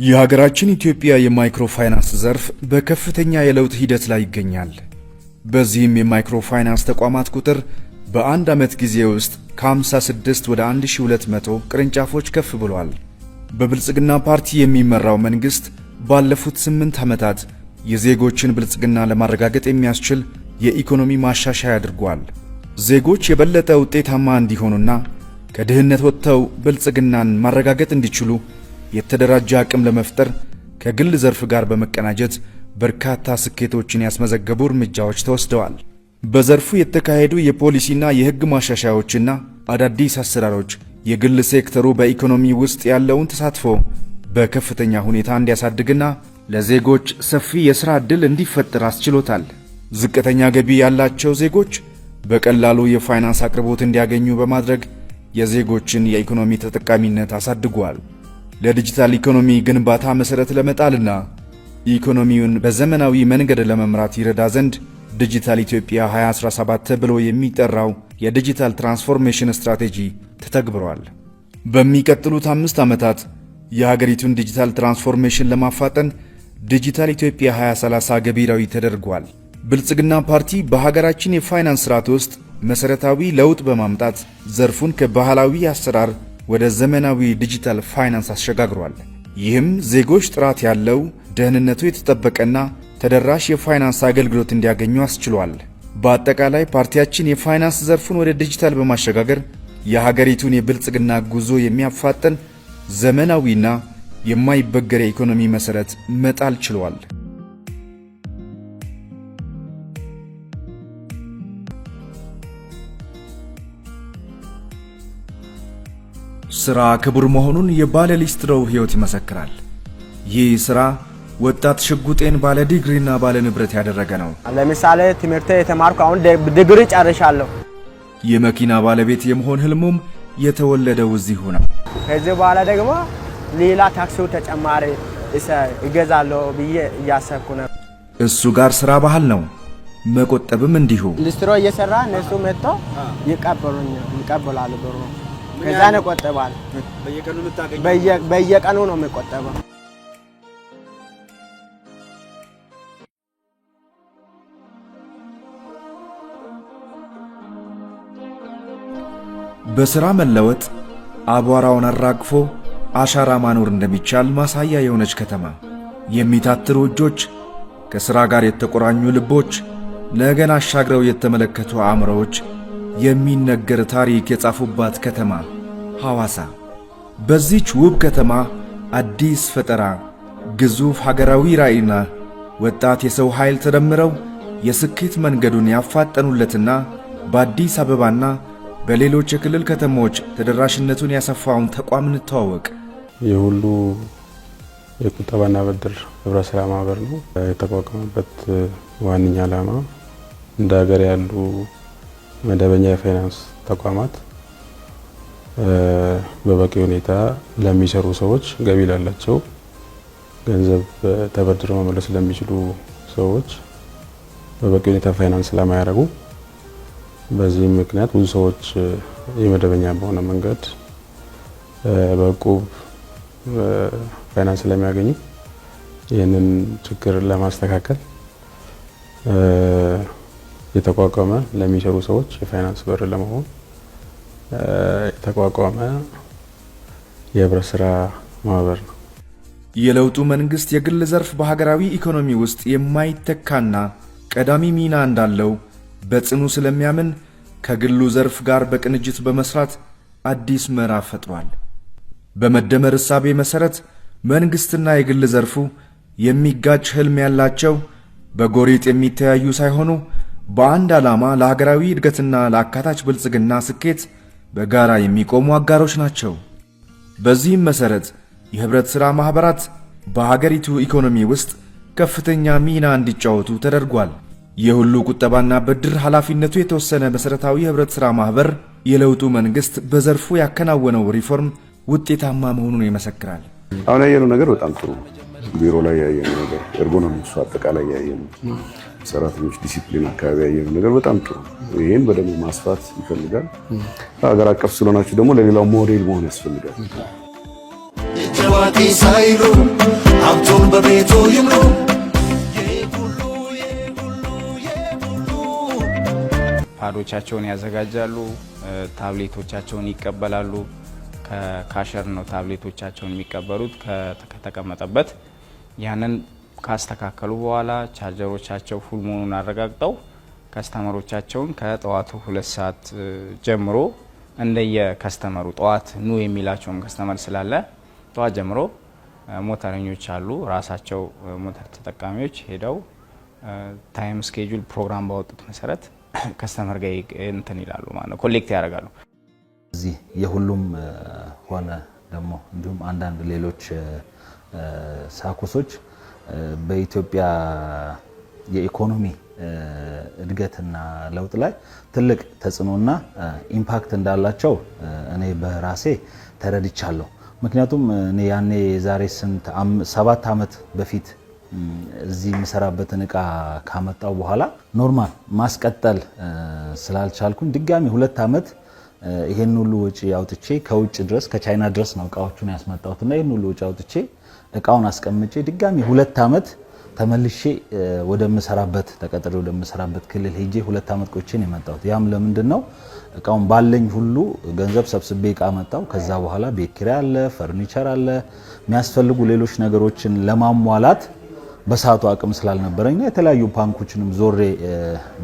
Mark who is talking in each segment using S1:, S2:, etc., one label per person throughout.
S1: የሀገራችን ኢትዮጵያ የማይክሮ ፋይናንስ ዘርፍ በከፍተኛ የለውጥ ሂደት ላይ ይገኛል። በዚህም የማይክሮ ፋይናንስ ተቋማት ቁጥር በአንድ ዓመት ጊዜ ውስጥ ከ56 ወደ 1200 ቅርንጫፎች ከፍ ብሏል። በብልጽግና ፓርቲ የሚመራው መንግሥት ባለፉት 8 ዓመታት የዜጎችን ብልጽግና ለማረጋገጥ የሚያስችል የኢኮኖሚ ማሻሻያ አድርጓል። ዜጎች የበለጠ ውጤታማ እንዲሆኑና ከድህነት ወጥተው ብልጽግናን ማረጋገጥ እንዲችሉ የተደራጀ አቅም ለመፍጠር ከግል ዘርፍ ጋር በመቀናጀት በርካታ ስኬቶችን ያስመዘገቡ እርምጃዎች ተወስደዋል። በዘርፉ የተካሄዱ የፖሊሲና የሕግ ማሻሻያዎችና አዳዲስ አሰራሮች የግል ሴክተሩ በኢኮኖሚ ውስጥ ያለውን ተሳትፎ በከፍተኛ ሁኔታ እንዲያሳድግና ለዜጎች ሰፊ የሥራ ዕድል እንዲፈጠር አስችሎታል። ዝቅተኛ ገቢ ያላቸው ዜጎች በቀላሉ የፋይናንስ አቅርቦት እንዲያገኙ በማድረግ የዜጎችን የኢኮኖሚ ተጠቃሚነት አሳድጓል። ለዲጂታል ኢኮኖሚ ግንባታ መሠረት ለመጣልና ኢኮኖሚውን በዘመናዊ መንገድ ለመምራት ይረዳ ዘንድ ዲጂታል ኢትዮጵያ 2017 ተብሎ የሚጠራው የዲጂታል ትራንስፎርሜሽን ስትራቴጂ ተተግብሯል። በሚቀጥሉት 5 ዓመታት የሀገሪቱን ዲጂታል ትራንስፎርሜሽን ለማፋጠን ዲጂታል ኢትዮጵያ 2030 ገቢራዊ ተደርጓል። ብልጽግና ፓርቲ በሀገራችን የፋይናንስ ስርዓት ውስጥ መሠረታዊ ለውጥ በማምጣት ዘርፉን ከባህላዊ አሰራር ወደ ዘመናዊ ዲጂታል ፋይናንስ አሸጋግሯል። ይህም ዜጎች ጥራት ያለው፣ ደህንነቱ የተጠበቀና ተደራሽ የፋይናንስ አገልግሎት እንዲያገኙ አስችሏል። በአጠቃላይ ፓርቲያችን የፋይናንስ ዘርፉን ወደ ዲጂታል በማሸጋገር የሀገሪቱን የብልጽግና ጉዞ የሚያፋጥን ዘመናዊና የማይበገር የኢኮኖሚ መሠረት መጣል ችሏል። ሥራ ክቡር መሆኑን የባለ ሊስትሮው ሕይወት ይመሰክራል። ይህ ሥራ ወጣት ሽጉጤን ባለ ዲግሪና ባለ ንብረት ያደረገ ነው።
S2: ለምሳሌ ትምህርት የተማርኩ አሁን ዲግሪ ጨርሻለሁ።
S1: የመኪና ባለቤት የመሆን ህልሙም የተወለደው እዚሁ ነው።
S2: ከዚህ በኋላ ደግሞ ሌላ ታክሲው ተጨማሪ እገዛለሁ ብዬ እያሰብኩ ነው።
S1: እሱ ጋር ሥራ ባህል ነው፣ መቆጠብም እንዲሁ።
S2: ሊስትሮ እየሰራ እነሱ መጥቶ ይቀበሉኛል፣ ይቀበላሉ ብሩ። ከዛ ነው እቆጥባለሁ። በየቀኑ ነው የሚቆጠበው።
S1: በሥራ መለወጥ አቧራውን አራግፎ አሻራ ማኖር እንደሚቻል ማሳያ የሆነች ከተማ፣ የሚታትሩ እጆች፣ ከሥራ ጋር የተቆራኙ ልቦች፣ ነገን አሻግረው የተመለከቱ አእምሮዎች የሚነገር ታሪክ የጻፉባት ከተማ ሐዋሳ። በዚች ውብ ከተማ አዲስ ፈጠራ፣ ግዙፍ ሀገራዊ ራዕይና ወጣት የሰው ኃይል ተደምረው የስኬት መንገዱን ያፋጠኑለትና በአዲስ አበባና በሌሎች የክልል ከተሞች ተደራሽነቱን ያሰፋውን ተቋም እንተዋወቅ።
S3: የሁሉ የቁጠባና ብድር ህብረት ስራ ማህበር ነው። የተቋቋመበት ዋነኛ ዓላማ እንደ ሀገር ያሉ መደበኛ የፋይናንስ ተቋማት በበቂ ሁኔታ ለሚሰሩ ሰዎች፣ ገቢ ላላቸው፣ ገንዘብ ተበድረው መመለስ ለሚችሉ ሰዎች በበቂ ሁኔታ ፋይናንስ ስለማያደርጉ፣ በዚህም ምክንያት ብዙ ሰዎች የመደበኛ በሆነ መንገድ በእቁብ ፋይናንስ ስለሚያገኙ፣ ይህንን ችግር ለማስተካከል የተቋቋመ፣ ለሚሰሩ ሰዎች የፋይናንስ በር ለመሆን የተቋቋመ የህብረት ስራ ማህበር ነው።
S1: የለውጡ መንግስት የግል ዘርፍ በሀገራዊ ኢኮኖሚ ውስጥ የማይተካና ቀዳሚ ሚና እንዳለው በጽኑ ስለሚያምን ከግሉ ዘርፍ ጋር በቅንጅት በመስራት አዲስ ምዕራፍ ፈጥሯል። በመደመር እሳቤ መሠረት መንግሥትና የግል ዘርፉ የሚጋጭ ህልም ያላቸው፣ በጎሪጥ የሚተያዩ ሳይሆኑ በአንድ ዓላማ ለሀገራዊ እድገትና ለአካታች ብልጽግና ስኬት በጋራ የሚቆሙ አጋሮች ናቸው። በዚህም መሠረት የኅብረት ሥራ ማኅበራት በሀገሪቱ ኢኮኖሚ ውስጥ ከፍተኛ ሚና እንዲጫወቱ ተደርጓል። የሁሉ ቁጠባና ብድር ኃላፊነቱ የተወሰነ መሠረታዊ የኅብረት ሥራ ማኅበር የለውጡ መንግሥት በዘርፉ ያከናወነው ሪፎርም ውጤታማ መሆኑን ይመሰክራል።
S4: አሁን ያየነው ነገር በጣም ጥሩ፣ ቢሮ ላይ ያየነው ነገር፣ ergonomics ኡ አጠቃላይ ያየነው፣ ሰራተኞች ዲሲፕሊን አካባቢ ያየነው ነገር በጣም ጥሩ። ይህን በደንብ ማስፋት ይፈልጋል። ሀገር አቀፍ ስለሆናችሁ ደግሞ ለሌላው ሞዴል መሆን ያስፈልጋል።
S5: አዋቂ ሳይሉ ሀብቶን በቤቶ ይምሩ።
S6: Pad ኦቻቸውን ያዘጋጃሉ፣ ታብሌቶቻቸውን ይቀበላሉ። ከ cashier ነው ታብሌቶቻቸውን የሚቀበሉት ከተቀመጠበት። ያንን ካስተካከሉ በኋላ charger ኦቻቸው full መሆኑን አረጋግጠው customer ኦቻቸውን ከጠዋቱ 2 ሰዓት ጀምሮ፣ እንደየ customer ኡ ጠዋት ኑ የሚላቸውም customer ስላለ ጠዋት ጀምሮ ሞተረኞች አሉ። ራሳቸው ሞተር ተጠቃሚዎች ሄደው time schedule ፕሮግራም ባወጡት መሰረት customer ጋር እንትን ይላሉ ማለት ነው፣ collect ያደርጋሉ።
S7: እዚህ የሁሉም ሆነ ደግሞ እንዲሁም አንዳንድ ሌሎች ሳኮሶች በኢትዮጵያ የኢኮኖሚ እድገትና ለውጥ ላይ ትልቅ ተጽዕኖና impact እንዳላቸው እኔ በራሴ ተረድቻለሁ። ምክንያቱም እኔ ያኔ የዛሬ ስንት 7 ዓመት በፊት እዚህ የምሰራበትን እቃ ካመጣው በኋላ normal ማስቀጠል ስላልቻልኩኝ ድጋሚ 2 ዓመት ይሄን ሁሉ ወጪ አውጥቼ፣ ከውጭ ድረስ ከቻይና ድረስ ነው እቃዎቹን ያስመጣሁት፣ እና ይሄን ሁሉ ወጪ አውጥቼ እቃውን አስቀምጬ ድጋሚ 2 ዓመት ተመልሼ ወደምሰራበት፣ ተቀጥሬ ወደምሰራበት ክልል ሄጄ 2 ዓመት ቆይቼ ነው የመጣሁት። ያም ለምንድን ነው? እቃውን ባለኝ ሁሉ ገንዘብ ሰብስቤ እቃ መጣው። ከዛ በኋላ ቤት ኪራይ አለ፣ ፈርኒቸር አለ፣ የሚያስፈልጉ ሌሎች ነገሮችን ለማሟላት በሰዓቱ አቅም ስላልነበረኝና የተለያዩ ባንኮችንም ዞሬ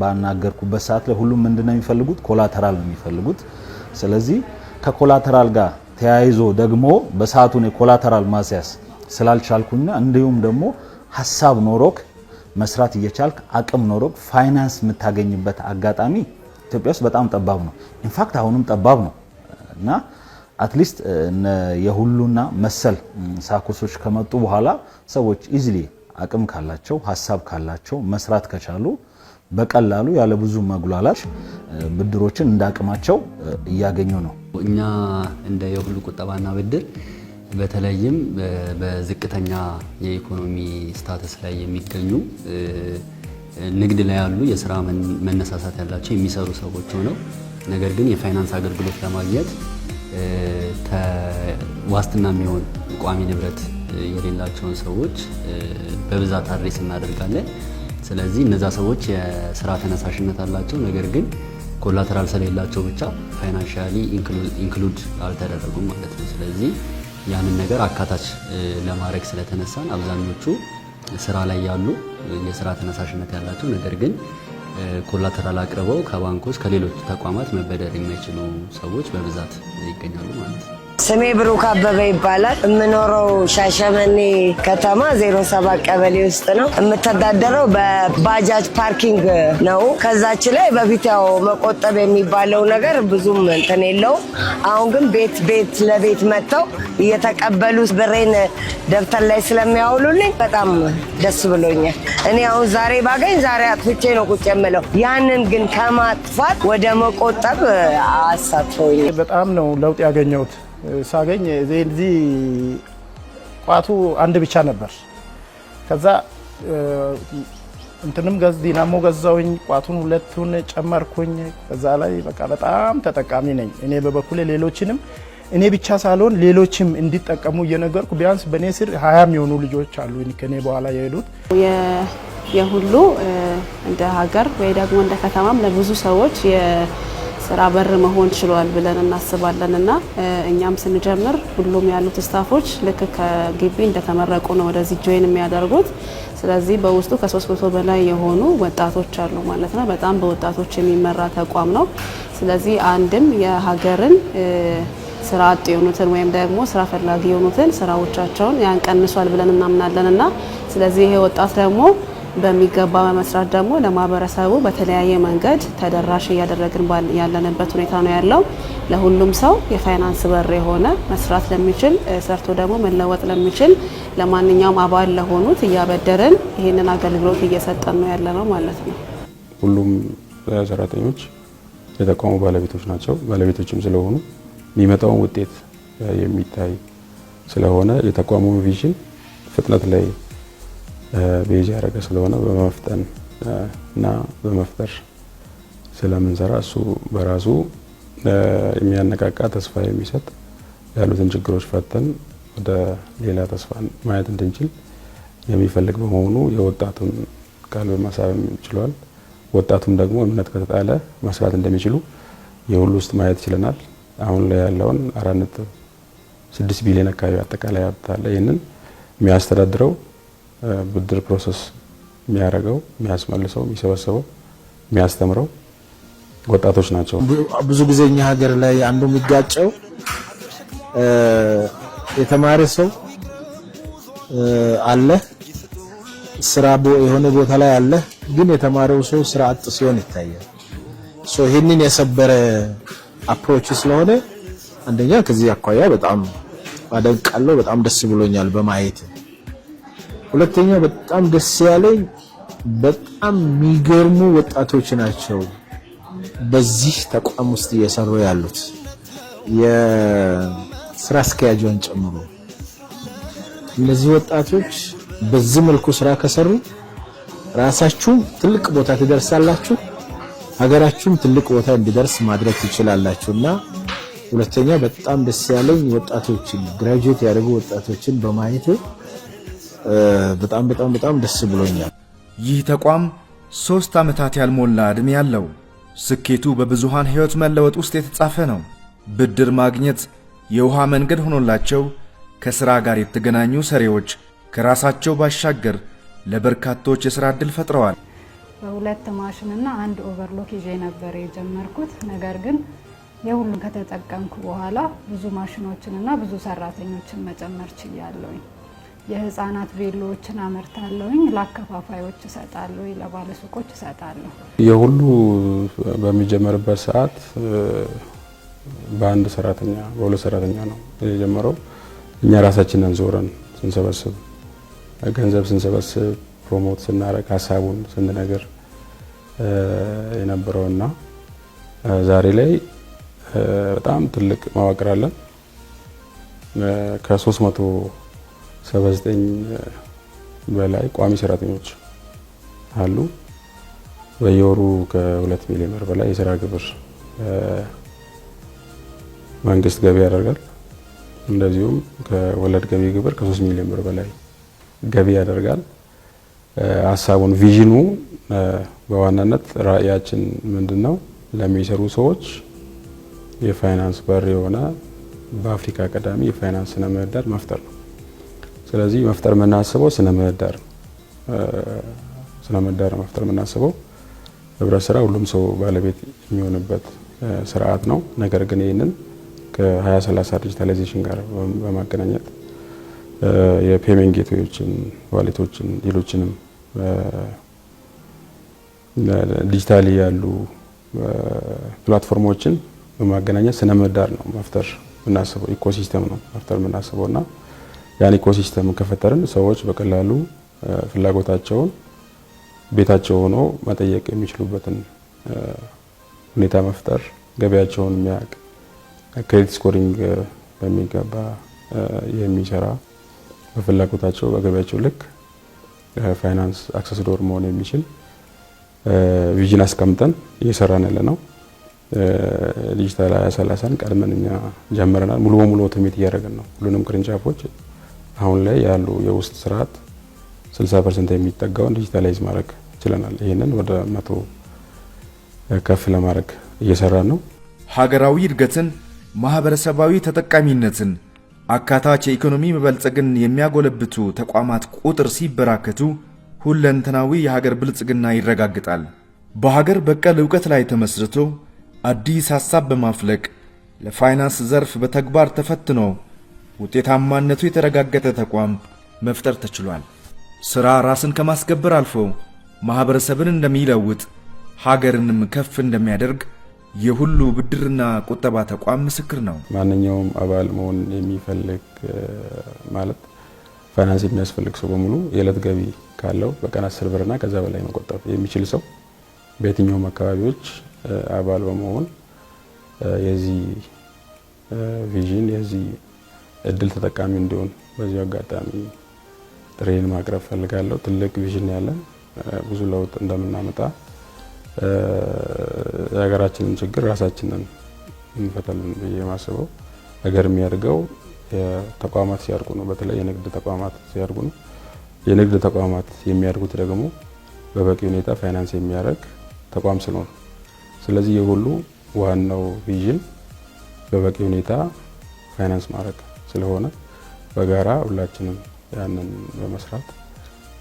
S7: ባናገርኩበት ሰዓት ላይ ሁሉም ምንድነው የሚፈልጉት? Collateral ነው የሚፈልጉት። ስለዚህ ከ collateral ጋር ተያይዞ ደግሞ በሰዓቱ እኔ collateral ማስያዝ ስላልቻልኩኝና እንዲሁም ደግሞ ሀሳብ ኖሮክ መስራት እየቻልክ አቅም ኖሮክ ፋይናንስ የምታገኝበት አጋጣሚ ኢትዮጵያ ውስጥ በጣም ጠባብ ነው። In fact አሁንም ጠባብ ነው። እና at least የሁሉና መሰል ሳኮሶች ከመጡ በኋላ ሰዎች easily አቅም ካላቸው፣ ሀሳብ ካላቸው፣ መስራት ከቻሉ በቀላሉ ያለ ብዙ መጉላላት ብድሮችን እንደ አቅማቸው እያገኙ ነው።
S8: እኛ እንደ የሁሉ ቁጠባና ብድር በተለይም በዝቅተኛ የኢኮኖሚ status ላይ የሚገኙ፣ ንግድ ላይ ያሉ፣ የስራ መነሳሳት ያላቸው፣ የሚሰሩ ሰዎች ሆነው ነገር ግን የፋይናንስ አገልግሎት ለማግኘት ዋስትና የሚሆን ቋሚ ንብረት የሌላቸውን ሰዎች በብዛት address እናደርጋለን። ስለዚህ እነዛ ሰዎች የስራ ተነሳሽነት አላቸው፣ ነገር ግን collateral ስለሌላቸው ብቻ financially include አልተደረጉም ማለት ነው። ስለዚህ ያንን ነገር አካታች ለማድረግ ስለተነሳን አብዛኞቹ ስራ ላይ ያሉ፣ የስራ ተነሳሽነት ያላቸው ነገር ግን collateral አቅርበው ከባንኮች፣ ከሌሎች ተቋማት መበደር የማይችሉ ሰዎች በብዛት ይገኛሉ ማለት ነው።
S9: ስሜ ብሩክ አበበ ይባላል። የምኖረው ሻሸመኔ ከተማ 07 ቀበሌ ውስጥ ነው። የምተዳደረው በባጃጅ parking ነው። ከዛች ላይ በፊት ያው መቆጠብ የሚባለው ነገር ብዙም እንትን የለውም። አሁን ግን ቤት ቤት ለቤት መጥተው እየተቀበሉ ብሬን ደብተር ላይ ስለሚያውሉልኝ በጣም ደስ ብሎኛል። እኔ አሁን ዛሬ ባገኝ ዛሬ አጥፍቼ ነው ቁጭ የምለው። ያንን ግን ከማጥፋት ወደ መቆጠብ አሳትፎኛል።
S10: በጣም ነው ለውጥ ያገኘሁት። ሳገኝ እዚህ ቋቱ አንድ ብቻ ነበር። ከዛ እንትንም ዲናሞ ገዛውኝ፣ ቋቱን ሁለቱን ጨመርኩኝ። ከዛ ላይ በቃ በጣም ተጠቃሚ ነኝ። እኔ በበኩሌ ሌሎችንም፣ እኔ ብቻ ሳልሆን ሌሎችም እንዲጠቀሙ እየነገርኩ፣ ቢያንስ በእኔ ስር 20 የሚሆኑ ልጆች አሉ ከኔ በኋላ የሄዱት።
S11: የሁሉ እንደ ሀገር ወይ ደግሞ እንደ ከተማም ለብዙ ሰዎች የስራ በር መሆን ችሏል ብለን እናስባለን። እና እኛም ስንጀምር ሁሉም ያሉት staff ኦች ልክ ከግቢ እንደተመረቁ ነው ወደዚህ join የሚያደርጉት። ስለዚህ በውስጡ ከ300 በላይ የሆኑ ወጣቶች አሉ ማለት ነው። በጣም በወጣቶች የሚመራ ተቋም ነው። ስለዚህ አንድም የሀገርን ስራ አጥ የሆኑትን ወይም ደግሞ ስራ ፈላጊ የሆኑትን ስራዎቻቸውን ያን ቀንሷል ብለን እናምናለን። እና ስለዚህ ይሄ ወጣት ደግሞ በሚገባ በመስራት ደግሞ ለማህበረሰቡ በተለያየ መንገድ ተደራሽ እያደረግን ያለንበት ሁኔታ ነው ያለው። ለሁሉም ሰው የፋይናንስ በር የሆነ፣ መስራት ለሚችል፣ ሰርቶ ደግሞ መለወጥ ለሚችል ለማንኛውም አባል ለሆኑት እያበደርን ይህንን አገልግሎት እየሰጠን ነው ያለ ነው ማለት ነው።
S3: ሁሉም ሰራተኞች የተቋሙ ባለቤቶች ናቸው። ባለቤቶችም ስለሆኑ የሚመጣውን ውጤት የሚታይ ስለሆነ፣ የተቋሙ vision ፍጥነት ላይ base ያደረገ ስለሆነ፣ በመፍጠን እና በመፍጠር ስለምንሰራ እሱ በራሱ የሚያነቃቃ፣ ተስፋ የሚሰጥ፣ ያሉትን ችግሮች ፈተን ወደ ሌላ ተስፋ ማየት እንድንችል የሚፈልግ በመሆኑ የወጣቱን ቀልብ መሳብ ችሏል። ወጣቱም ደግሞ እምነት ከተጣለ መስራት እንደሚችሉ የሁሉ ውስጥ ማየት ችለናል። አሁን ላይ ያለውን 4.6 ቢሊዮን አካባቢ አጠቃላይ ሀብት አለ። ይህንን የሚያስተዳድረው፣ ብድር process የሚያደርገው፣ የሚያስመልሰው፣ የሚሰበስበው፣ የሚያስተምረው ወጣቶች ናቸው።
S12: ብዙ ጊዜ እኛ ሀገር ላይ አንዱ የሚጋጨው የተማረ ሰው አለ፣ ስራ የሆነ ቦታ ላይ አለ፣ ግን የተማረው ሰው ስራ አጥ ሲሆን ይታያል። So ይህንን የሰበረ approach ስለሆነ አንደኛ ከዚህ አኳያ በጣም አደንቃለሁ። በጣም ደስ ብሎኛል በማየት። ሁለተኛ በጣም ደስ ያለኝ በጣም የሚገርሙ ወጣቶች ናቸው በዚህ ተቋም ውስጥ እየሰሩ ያሉት፣ የስራ አስኪያጇን ጨምሮ። እነዚህ ወጣቶች በዚህ መልኩ ስራ ከሰሩ ራሳችሁም ትልቅ ቦታ ትደርሳላችሁ፣ ሀገራችሁም ትልቅ ቦታ እንዲደርስ ማድረግ ትችላላችሁ። እና ሁለተኛ በጣም ደስ ያለኝ ወጣቶችን፣ graduate ያደረጉ ወጣቶችን በማየቴ በጣም በጣም በጣም ደስ ብሎኛል።
S1: ይህ ተቋም 3 ዓመታት ያልሞላ ዕድሜ ያለው ስኬቱ በብዙሃን ሕይወት መለወጥ ውስጥ የተጻፈ ነው። ብድር ማግኘት የውሃ መንገድ ሆኖላቸው ከሥራ ጋር የተገናኙ ሰሪዎች ከራሳቸው ባሻገር ለበርካቶች የሥራ ዕድል ፈጥረዋል።
S13: በሁለት ማሽንና አንድ overlock ይዤ ነበር የጀመርኩት። ነገር ግን የሁሉን ከተጠቀምኩ በኋላ ብዙ ማሽኖችንና ብዙ ሰራተኞችን መጨመር ችያለሁኝ። የህፃናት ቬሎዎችን አመርታለሁኝ፣ ለአከፋፋዮች እሰጣለሁ፣ ለባለሱቆች እሰጣለሁ።
S3: የሁሉ በሚጀመርበት ሰዓት በአንድ ሰራተኛ፣ በሁለት ሰራተኛ ነው የጀመረው። እኛ ራሳችንን ዞረን ስንሰበስብ፣ ገንዘብ ስንሰበስብ፣ promote ስናደርግ፣ ሀሳቡን ስንነግር የነበረውና ዛሬ ላይ በጣም ትልቅ መዋቅር አለን። ከ379 በላይ ቋሚ ሰራተኞች አሉ። በየወሩ ከ2 ሚሊዮን ብር በላይ የስራ ግብር መንግስት ገቢ ያደርጋል። እንደዚሁም ከወለድ ገቢ ግብር ከ3 ሚሊዮን ብር በላይ ገቢ ያደርጋል። ሀሳቡን vision ኑ በዋናነት ራዕያችን ምንድን ነው? ለሚሰሩ ሰዎች የፋይናንስ በር የሆነ በአፍሪካ ቀዳሚ የፋይናንስ ስነ ምህዳር መፍጠር ነው። ስለዚህ መፍጠር የምናስበው ስነ ምህዳር መፍጠር የምናስበው ህብረት ስራ ሁሉም ሰው ባለቤት የሚሆንበት ስርዓት ነው። ነገር ግን ይህንን ከ2030 digitalization ጋር በማገናኘት የ payment gateway ዎችን፣ wallet ኦችን፣ ሌሎችንም digitally ያሉ platform ኦችን በማገናኘት ስነ ምህዳር ነው መፍጠር የምናስበው፣ ecosystem ነው መፍጠር የምናስበው። እና ያን ecosystem ከፈጠርን ሰዎች በቀላሉ ፍላጎታቸውን ቤታቸው ሆኖ መጠየቅ የሚችሉበትን ሁኔታ መፍጠር፣ ገበያቸውን የሚያውቅ፣ credit scoring በሚገባ የሚሰራ፣ በፍላጎታቸው በገበያቸው ልክ finance access door መሆን የሚችል vision አስቀምጠን እየሰራን ያለ ነው። ዲጂታል 2030ን ቀድመን እኛ ጀምረናል። ሙሉ በሙሉ automate እያደረግን ነው። ሁሉንም ቅርንጫፎች አሁን ላይ ያሉ የውስጥ ስርዓት 60% የሚጠጋውን digitalize ማድረግ ችለናል። ይህንን ወደ 100 ከፍ ለማድረግ እየሰራን ነው።
S1: ሀገራዊ እድገትን፣ ማኅበረሰባዊ ተጠቃሚነትን፣ አካታች የኢኮኖሚ መበልጸግን የሚያጎለብቱ ተቋማት ቁጥር ሲበራከቱ ሁለንተናዊ የሀገር ብልጽግና ይረጋግጣል። በሀገር በቀል ዕውቀት ላይ ተመስርቶ አዲስ ሐሳብ በማፍለቅ ለፋይናንስ ዘርፍ በተግባር ተፈትኖ ውጤታማነቱ የተረጋገጠ ተቋም መፍጠር ተችሏል። ሥራ ራስን ከማስከበር አልፎ ማኅበረሰብን እንደሚለውጥ፣ ሀገርንም ከፍ እንደሚያደርግ የሁሉ ብድርና ቁጠባ ተቋም ምስክር ነው።
S3: ማንኛውም አባል መሆን የሚፈልግ፣ ማለት ፋይናንስ የሚያስፈልግ ሰው በሙሉ፣ የዕለት ገቢ ካለው፣ በቀን 10 ብርና ከዛ በላይ መቆጠብ የሚችል ሰው በየትኛውም አካባቢዎች አባል በመሆን የዚህ vision፣ የዚህ እድል ተጠቃሚ እንዲሆን በዚሁ አጋጣሚ ጥሪዬን ማቅረብ ፈልጋለሁ። ትልቅ vision ያለን፣ ብዙ ለውጥ እንደምናመጣ፣ የሀገራችንን ችግር ራሳችንን እንፈታለን ብዬ የማስበው፣ ሀገር የሚያድገው ተቋማት ሲያድጉ ነው። በተለይ የንግድ ተቋማት ሲያድጉ ነው። የንግድ ተቋማት የሚያድጉት ደግሞ በበቂ ሁኔታ ፋይናንስ የሚያደርግ ተቋም ሲኖር፣ ስለዚህ የሁሉ ዋናው vision በበቂ ሁኔታ ፋይናንስ ማድረግ ስለሆነ በጋራ ሁላችንም ያንን በመስራት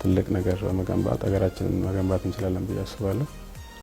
S3: ትልቅ ነገር በመገንባት ሀገራችንን መገንባት እንችላለን ብዬ አስባለሁ።